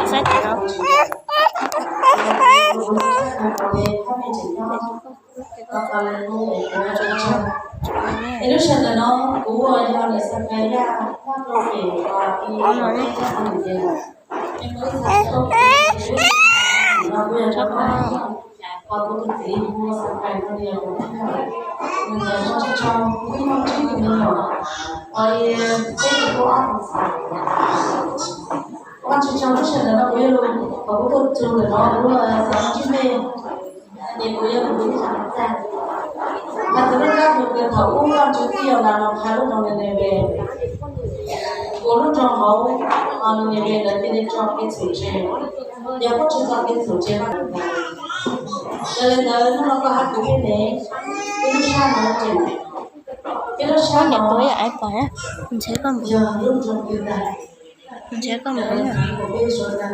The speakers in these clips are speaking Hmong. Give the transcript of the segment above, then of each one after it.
Saib tau. Es lub sij hawm ntawm no kuv ua yog niam Xakayaj muab rau pem uas i no ne. Kuv yog rab qau, kuv tus txiv hu ua Xakayaj no, nws muaj tsib rau, kuv muaj tsib tus me nyuam, uas peb tug kuj ob tug ntxhais. Ua tsis tau lub sij hawm ntawm no kuv yuav lug, kuv tuaj txug ntawm no kuv xav ntsib mej, ces kuv yuav lug ib zag txag. Mas txog lub kab tus kws thaum ub Vajtswv tij Yaunas los qha lub nroog Nineves, ua lub nroog hauv Nineves ntawd cia li tso kev txhaum tseg, yog puab tsis tso kev txhaum tseg Vajtswv ntawd. Yog li ntawd hnub no koj hab kuv peb ne, ib lub sab no tseem, ib lub sab no yog lub nroog Yudas, ntshe koj mus sab sab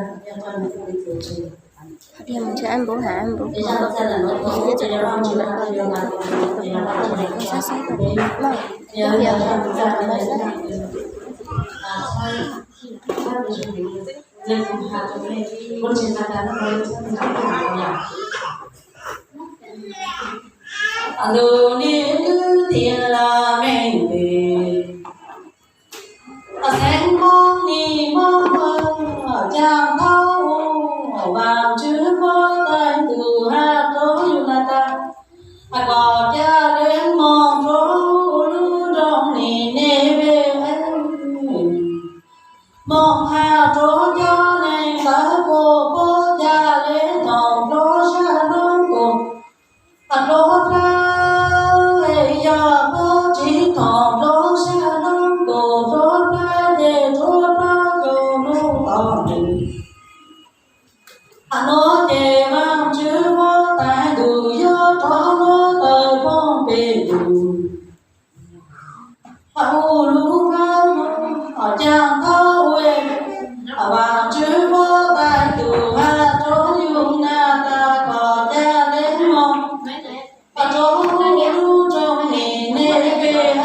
Ntuj nim kwv tij laj mej ntej, xeev Hmoob nim Hmoob, caag thaub ua Vaajtswv huab tais ntuj has rua Yunatas, koj ca le moog rua lub nroog Nineves, moog has rua cov neeg ntawd kuas puab ca le toom dlua sab noob kuas dlua plawv, yog puab tsi toom dlua sab noob kuas dlua plawv ces dlua plawv cuag nub tom ntej. Has nuav ces Vaajtswv huab tais ntuj yog rov nuav tawm poog pem ntug, has ua lub plawv caag thaub ua, Vaajtswv huab tais ntuj has rua Yunatas koj ca le moog rua lub nroog Nineves,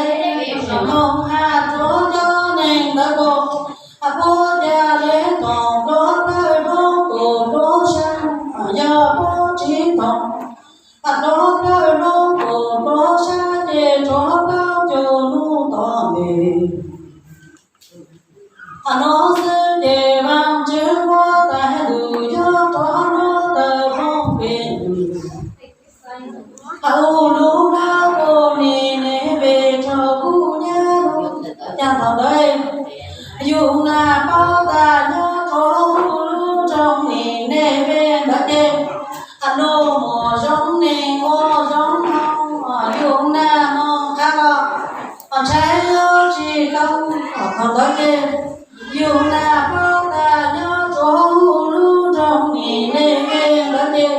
moog has rua cov neeg ntawd kuas puab ca le toom dlua plawv noob kuas dlua sab, yog puab tsi toom dlua plawv noob kuas dlua sab ces dlua plawv cuag nub tom ntej. Has nuav xwb ces Vaajtswv huab tais ntuj yog rov nuav tawm poog pem ntug, has ua lub plawv kuas Nineves raug kub nyab lug. Caag thaum ntawd Yunas paub tas nyob rua huv lub nroog Nineves ntawd ces has lug muaj zoo neeg ua zoo hauj, Yunas moog qha los ntshai yuav tsi tau. Thaum ntawd ces Yunas paub tas nyob rua huv lub nroog Nineves ntawd ces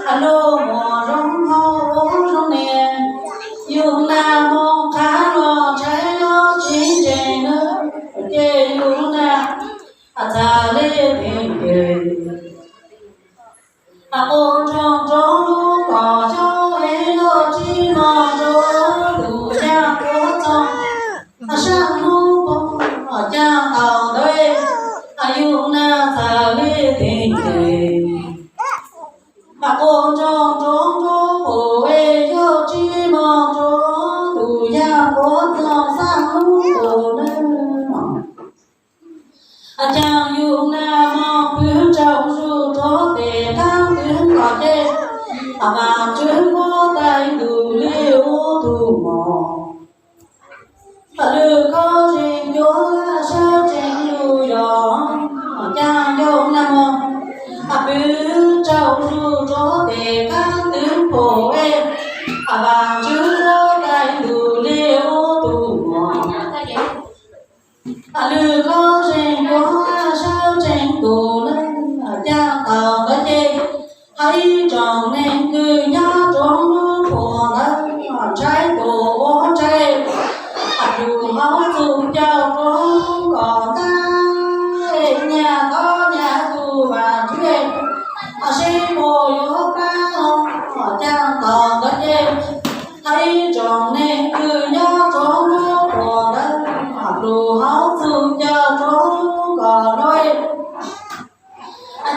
has lug muaj zoo hauj ua zoo neeg. Yunas moog qha los ntshai yuav tsi ntseeg nawb, ces Yunas txawm le teem ces has quas nroog rua lub kom xyoob es yuav tsi moog rua tus yaam quav txoos saab nub poog. Caag thaum ntawd Yunas txawm le teem ces has quas nroog rua nub poog es yuav tsi moog rua tus yaam quav txoos saab nub poog nawb. Caag Yunas moog pw rau zuj rua tes qaab twg los ces Vaajtswv huab tais ntuj le ua tug mos, lwm koj zeeg cuag sawv tsees lug yog. Caag Yunas moog pw rau zuj rua tes qaab twg pob es Vaajtswv huab tais ntuj le ua tug mos, lwm koj zeeg cuag sawv tsees tug nawb. Caag thaum ntawd ces has ib tsoom neeg kws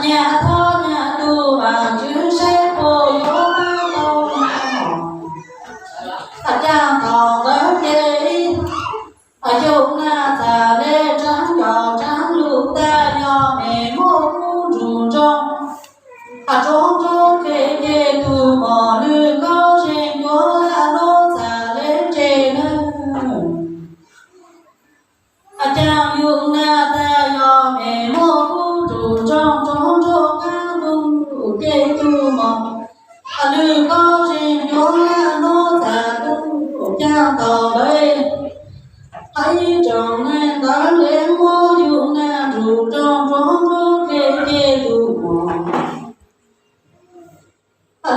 Nyaj thoob nyaj tus Vaajtswv saib puas yuav pab tau. Caag thaum ntawd ces yug naj txhaj le tsaav cov tsaav lug tag, yog mej muaj kub nrug nroo, roob nrug kev ces tug mos lwj khaub zeeg cuav laj nuav txhaj le tseg nawb. Caag yug naj tag, yog mej muaj kub nrug nroo, roob nrug qaab tug ces tug mos lwj khaub zeeg cuav laj nuav txhaj tug. Caag thaum ntawd ib tsoom neeg ntawd le muab yug naj nrug nroo, roob nrug kev ces tug mos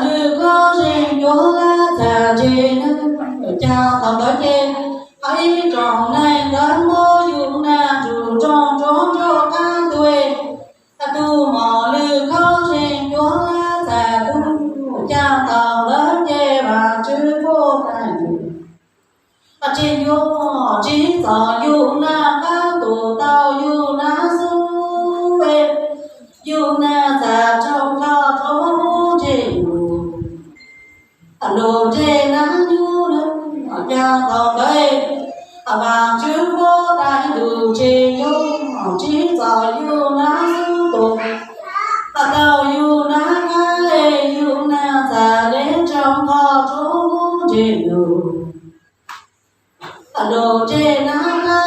lwj khaub zeeg cuav laj txhaj tseg nawb. Caag thaum ntawd ces ib tsoom neeg ntawd muab yug naj nrug nroo, roob nrug qaab tug, tug mos lwj khaub zeeg cuav laj txhaj tug. Caag thaum ntawd ces Vaajtswv puab tag ntuj, tseg yuav tsib txom yug naj qaab tug tau yug naj xub, yug naj txhaj rau kho rua ntseg lug, lug ntseg nab nyub lawm. Caag thaum ntawd Vaajtswv puab tag ntuj, tseg yuav tsib txom yug naj xub tug tau yug naj qaab, yug naj txhaj le rau kho rua ntseg lug, lug ntseg nab qaab.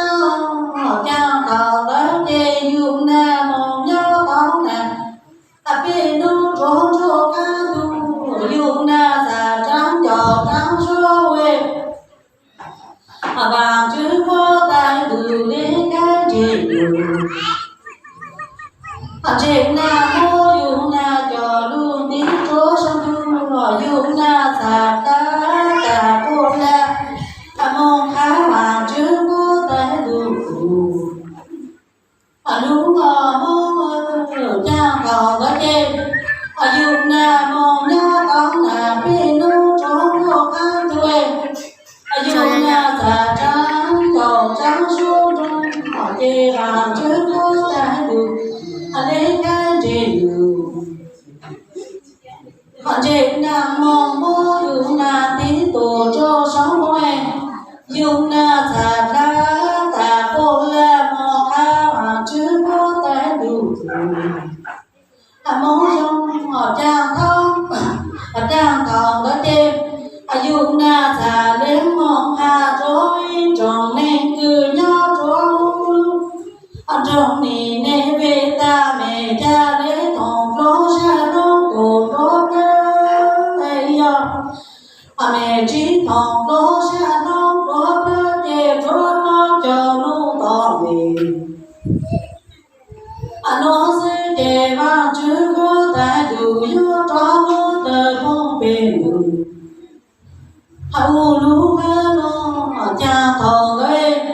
Caag thaum ntawd ces yug naj moog nyob tau naj, peb nub rua nrug qaab tug, yug naj txhaj rov nco rov suab ua Vaajtswv puab tag ntuj le kaab ntseg lug, ntseg naj muab yug naj coj lug ntiv rua sab ntug, yug naj txhaj dlaab tag puab laj moog qha Vaajtswv puab tag ntuj. Lug moog caag thaum ntawd ces yug naj moog nyob tau naj peb nub rua nrug qaab tug, yug naj txhaj rov nco rov suab nroo, ces Vaajtswv puab tag ntuj le kaab ntseg lug, ntseg naj moog muab yug naj ntiv tug rua sab nraud, yug naj txhaj dlaab tag puab laj moog qha Vaajtswv puab tag ntuj. Moog zoo caag thaum, caag thaum ntawd ces yug naj txhaj le moog has rua ib tsoom neeg kws nyob rua huv lub nroog Nineves tas, mej ca le thoom pluag sab nraud tus pluag plawg, yog mej tsi thoom pluag sab nraud pluag plawg ces rua pluag coj lug tom mej. Nuav xwb ces Vaajtswv puab tag ntuj yuav rov lub tawm moog pem ntuj. Huv lub hab nuav caag thaum ntawd,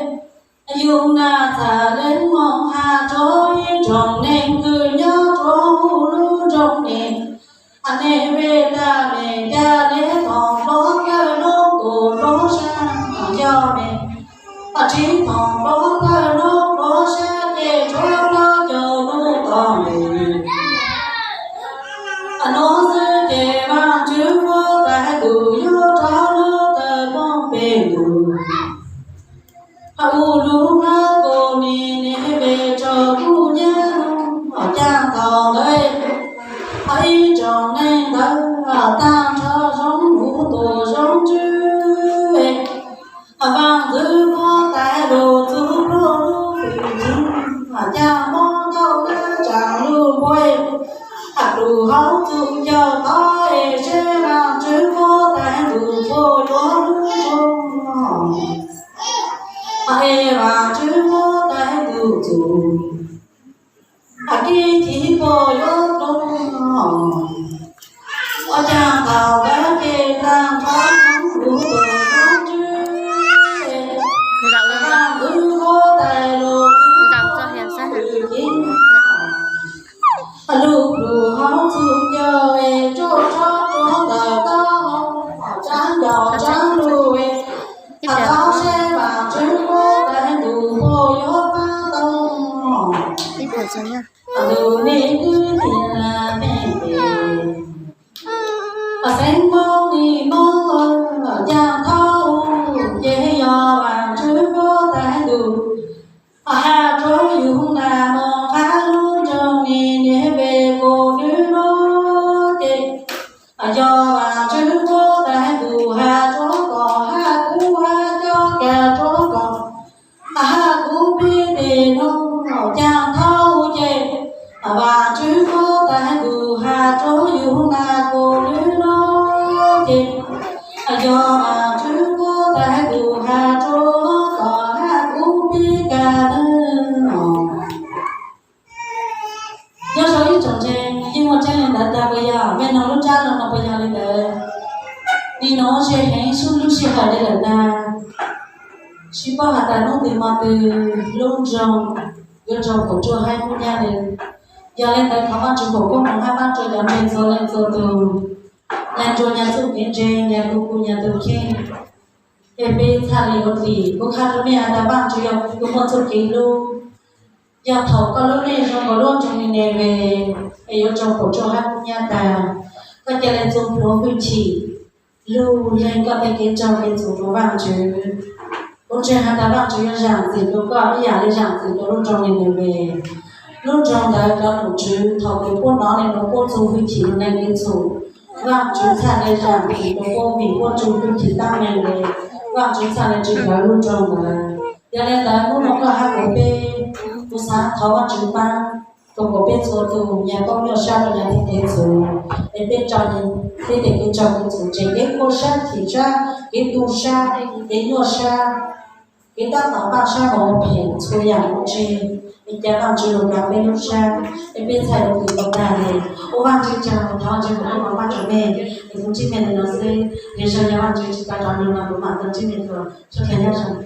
yug naj txhaj le moog has rua ib tsoom neeg kws nyob rua huv lub nroog Nineves tas, mej ca le thoom pluag kawg lub tus pluag sab, yog mej tsi thoom pluag kawg lub pluag sab ces rua pluag coj lug tom mej. Nuav xwb ces Vaajtswv puab tag ntuj yuav rov lub tawm moog pem ntuj. Huv lub hab kuv Nineves tsaug kuv nyab lug, caag thaum ntawd ib tsoom neeg ntawd taag nrho zoo huv tus zoo tswb. Vaajtswv puab tag ntuj txug pluag lub pem ntuj, caag moog tau nab tsaam lug npuaj, lug hauv txug caug tod es seb Vaajtswv puab tag ntuj puas yuav lub nroog, es Vaajtswv puab tag ntuj txug, kib chiv puas yuav lub nroog. Ua caag thaum ntawd ces taag nrho zoo huv tus zoo tswb, Vaajtswv puab tag ntuj txug lub pem ntuj, lug lug hauv txug caug es tsuj tsuag tsuag ntawm taub hau, tsaab ncaus tsaab lug, has tau seb Vaajtswv puab tag ntuj puas yuav paab tau. Lug niaj hnub niaj Vaajtswv kuj tag ntuj has rua yug na kuv lub lub ces, yog Vaajtswv kuj tag ntuj has rua tom hab kuv pib kag nawb. Nyob zoo ib tsoom ntseeg, yeej muaj tseeb li ntawd tag puas yog? Mej noog lub ntsab no no puas yog li ntawd? Nim no tsis heev sub lub sij hawm li lawm ntag, tsis paub has tas hnub twg mo twg lub nroog yuav raug puas tsuaj haib kub nyab li. Yog li ntawd thov Vaajtswv foom koob hmoov hab pab rua cov ntseeg txhua leej txhua tug, nyag nrug nyag txuj kev ntseeg, nyag tu kuv nyag tu kheej. Es peb txhaj le ua tim kuv qha rua mej has tas Vaajtswv yog tus muaj txuj kev hlub. Yog thaum koj lub neej zoo nkaus lub nroog Ninive es yuav raug puas tsuaj haib kub nyab tag, koj ca le txua pluav hwj chim, lug lees koj tej kev tsaug kev txhum rua Vaajtswv. Kuv ntseeg has tas Vaajtswv yuav zaam txim rua koj ib yam li zaam txim rua lub nroog Ninive. Lub nroog ntawd cov nom tswv thaum kws puab hnov le nuav puab txu hwj chim lug lees kev txhum, Vaajtswv txhaj le zaam txim rua puab vim puab txu hwj chim tab meeg le Vaajtswv txhaj le tsi hlawv lub nroog ntawd. Yog le ntawd hnub no koj hab kuv peb, kuv xaav thov Vaajtswv paab rua kuas peb txhua tug nyag toob nyuaj sab rua nyag tej kev txhum, es peb tso peb tej kev tsaug kev txhum tseg, kev khuam sab, chim sab, kev tu sab, kev nyuaj sab, kev tab tom npaj sab moog ua phem, txhua yaam kuj tseg, es ca Vaajtswv lug kav peb lub sab, es peb txhaj yuav kws tau tag le. Ua Vaajtswv tsaug, thov Vaajtswv foom koob hmoov pab rua mej. Es kuv ntsib mej le nuav xwb, le zaaj yog Vaajtswv tsi tau rov lug no kuv maam tau ntsib mej dlua, sab kha nyob zoo.